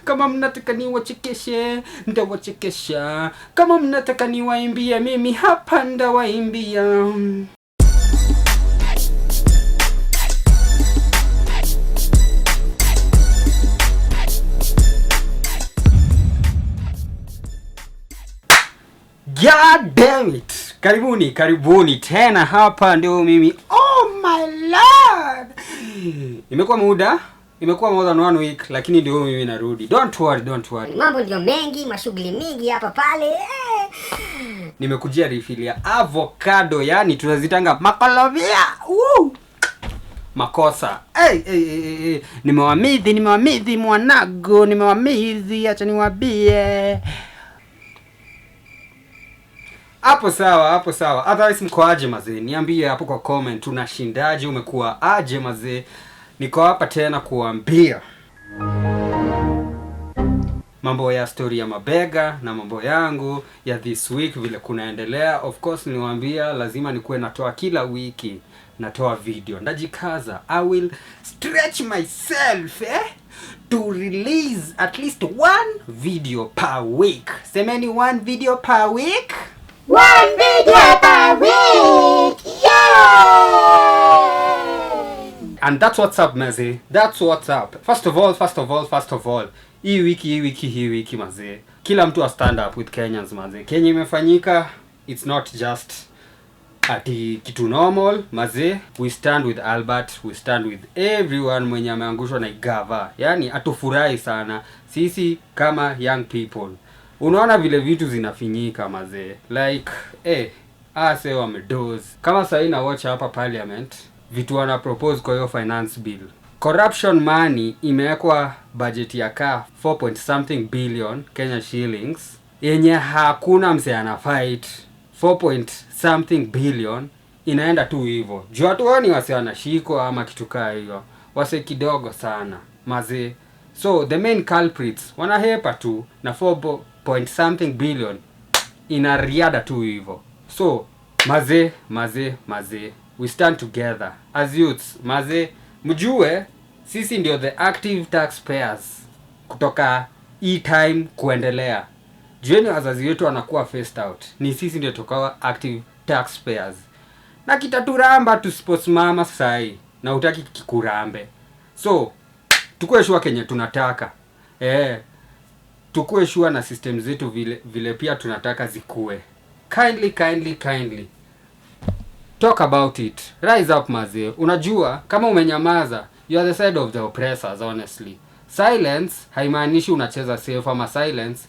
Kama mnataka niwachekeshe, ndawachekesha. Kama mnataka niwaimbie, mimi hapa ndawaimbia. God damn it! Karibuni, karibuni tena hapa ndio mimi. Oh my lord! Imekuwa muda, imekuwa more than one week, lakini ndio mimi narudi. Don't worry, don't worry. Mambo ndio mengi, mashughuli mingi hapa pale. Nimekujia refill ya avocado, yani tunazitanga makolovia. Woo! Makosa. Hey, hey, hey, hey. Nimewamidhi, nimewamidhi mwanago, nimewamidhi, acha niwaambie. Hapo sawa, hapo sawa. Otherwise mko aje mazee? Niambie hapo kwa comment unashindaje, umekuwa aje mazee? Niko hapa tena kuambia mambo ya story ya mabega na mambo yangu ya this week vile kunaendelea. Of course niwaambia lazima nikuwe natoa kila wiki, natoa video. Ndajikaza. I will stretch myself to release at least one video per week. Semeni one video per week. One video per week. Yeah! And that's what's up mazee. That's what's up. First of all, first of all, first of all, hii wiki, hii wiki, hii wiki mazee, kila mtu a stand up with Kenyans mazee. Kenya imefanyika, it's not just ati kitu normal mazee. We stand with Albert, we stand with everyone mwenye ameangushwa na igava. Yani atufurahi sana sisi kama young people. Unaona vile vitu zinafinyika mazee, like ase wamedoze. Kama sahii na watch hapa parliament, vitu wana propose kwa hiyo finance bill. Corruption money imewekwa budget ya ka 4 point something billion Kenya shillings, yenye hakuna mse ana fight. 4 point something billion inaenda tu hivyo. Juu hatuoni wase wanashikwa ama kitu kaa hiyo. Wase kidogo sana mazee. So the main culprits wanahepa tu na 4 point something billion ina riada tu hivyo. So mazee, mazee, mazee, we stand together as youths mazee. Mjue sisi ndio the active taxpayers kutoka e time kuendelea. Jueni wazazi wetu wanakuwa phased out, ni sisi ndio tukawa active taxpayers. Na kitaturamba tusiposimama sahi, na utaki kikurambe. So tukue sure kenye tunataka. Tukue sure na system zetu vile, vile pia tunataka zikue. Kindly, kindly, kindly talk about it. Rise up mazee. Unajua kama umenyamaza, you are the side of the oppressors honestly. Silence haimaanishi unacheza safe, ama silence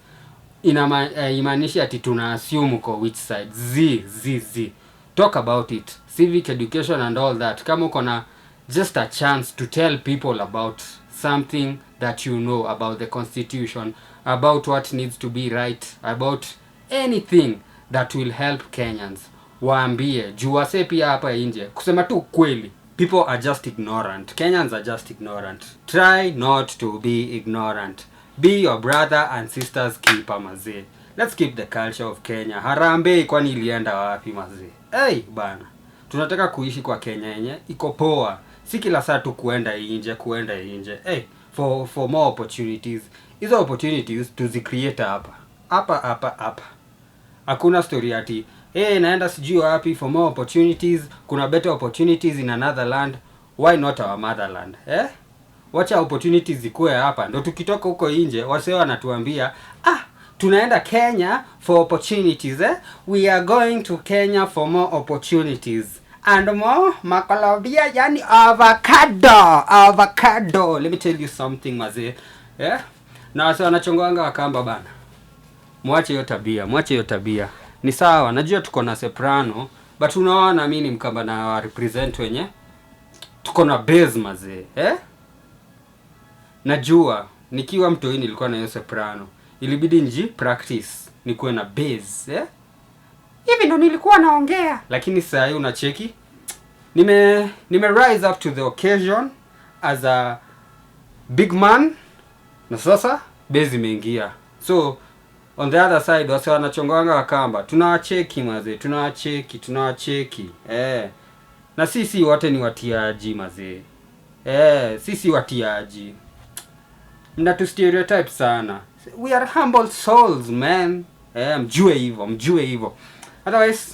haimaanishi ati tuna assume uko which side. Z, z, z. Talk about it. Civic education and all that. Kama uko na just a chance to tell people about something that you know about the constitution, about what needs to be right, about anything that will help Kenyans, waambie. Juu wase pia hapa nje, kusema tu kweli, people are just ignorant. Kenyans are just ignorant. Try not to be ignorant. Be your brother and sister's keeper mazee. Let's keep the culture of Kenya. Harambee kwani ilienda wapi mazee? Hey bana, tunataka kuishi kwa Kenya yenye iko poa. Si kila saa tu kuenda nje, kuenda nje. Hey, for more opportunities. Hizo opportunities tuzicreate hapa. Hapa, hapa, hapa. Hakuna story ati hey, naenda sijui wapi for more opportunities, kuna better opportunities in another land. Why not our motherland? Wacha opportunities zikuwe hapa. Ndo tukitoka huko nje wase wanatuambia, tunaenda Kenya for opportunities, We are going to Kenya for more opportunities and more makolobia, yani avocado, avocado. Let me tell you something mazee. Na wase wanachongoanga wakamba bana. Mwache hiyo tabia, mwache hiyo tabia. Ni sawa, najua tuko na soprano, but unaona mimi ni mkamba na wa represent wenye tuko na base mazee, Najua nikiwa mtoi nilikuwa na hiyo soprano. Ilibidi nji practice nikuwe na base, Hivi ndo nilikuwa naongea. Lakini saa hii unacheki nime rise up to the occasion as a big man, na sasa base imeingia. So on the other side wase wanachongoanga wakamba, tunawacheki mazee, tunawacheki, tunawacheki. Na sisi wote ni watiaji mazee. Sisi watiaji. Mnatu stereotype sana. We are humble souls, man. Mjue hivyo, mjue hivyo. Otherwise,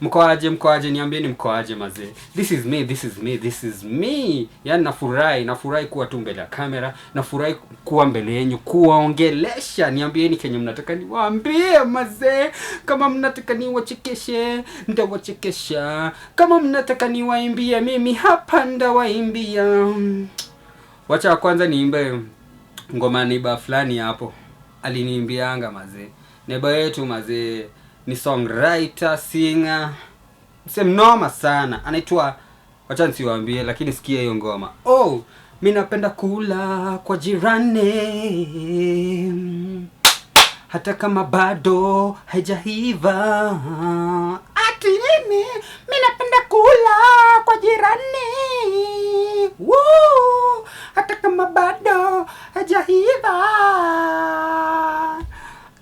mkoaje, mkoaje? Niambieni mkoaje, mazee. This is me, this is me, this is me. Yani nafurahi, nafurahi kuwa tu mbele ya kamera, nafurahi kuwa mbele yenyu kuwaongelesha. Niambieni kenye mnataka niwaambie, mazee. Kama mnataka niwachekeshe, ndawachekesha. Kama mnataka niwaimbie, mimi hapa ndawaimbia. Wacha kwanza niimbe ngoma neighbour fulani hapo aliniimbianga, mazee. Neighbour yetu, mazee, ni songwriter, singer, mse mnoma sana, anaitwa, wacha nisiwaambie, lakini sikia hiyo ngoma. Oh, mi napenda kula kwa jirani hata kama bado haijaiva. Ati nini? Mi napenda kula kwa jirani. Woo! Hata kama bado haijaiva.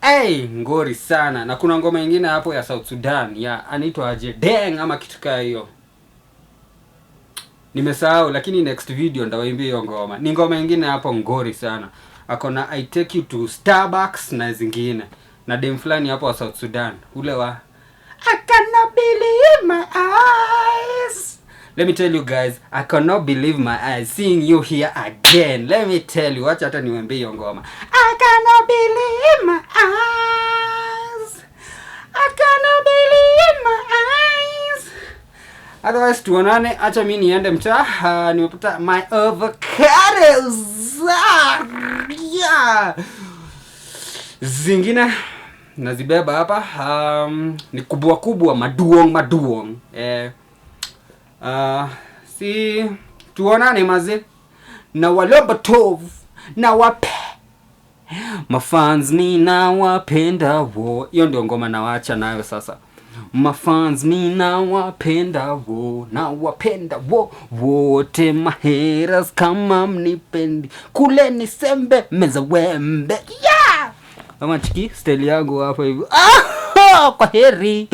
Hey, ngori sana. Na kuna ngoma ingine hapo ya South Sudan ya anaitwa aje, Deng ama kitu kaa hiyo, nimesahau, lakini next video ndawaimbia hiyo ngoma. Ni ngoma ingine hapo ngori sana, akona "I take you to Starbucks" na zingine, na dem fulani hapo wa South Sudan, ule wa "I cannot believe my eyes." Let me tell you guys, I cannot believe my eyes seeing you here again. Let me tell you, wacha hata niwembie hiyo ngoma. I cannot believe my eyes. I cannot believe my eyes. Otherwise tuonane, acha mi niende mtaa. Nimepata my avocados. Ah, yeah. Zingine nazibeba hapa, ni kubwa kubwa, maduong maduong. Si tuonane, maze, na walomba tov na wape mafans, ninawapenda wo. Hiyo ndio ngoma nawacha nayo sasa. Mafans ninawapenda wo, nawapenda wo wote, mahaters kama mnipendi kule ni sembe meza wembe, yeah! Kama chiki style yangu hapa hivi. Ah, kwa heri.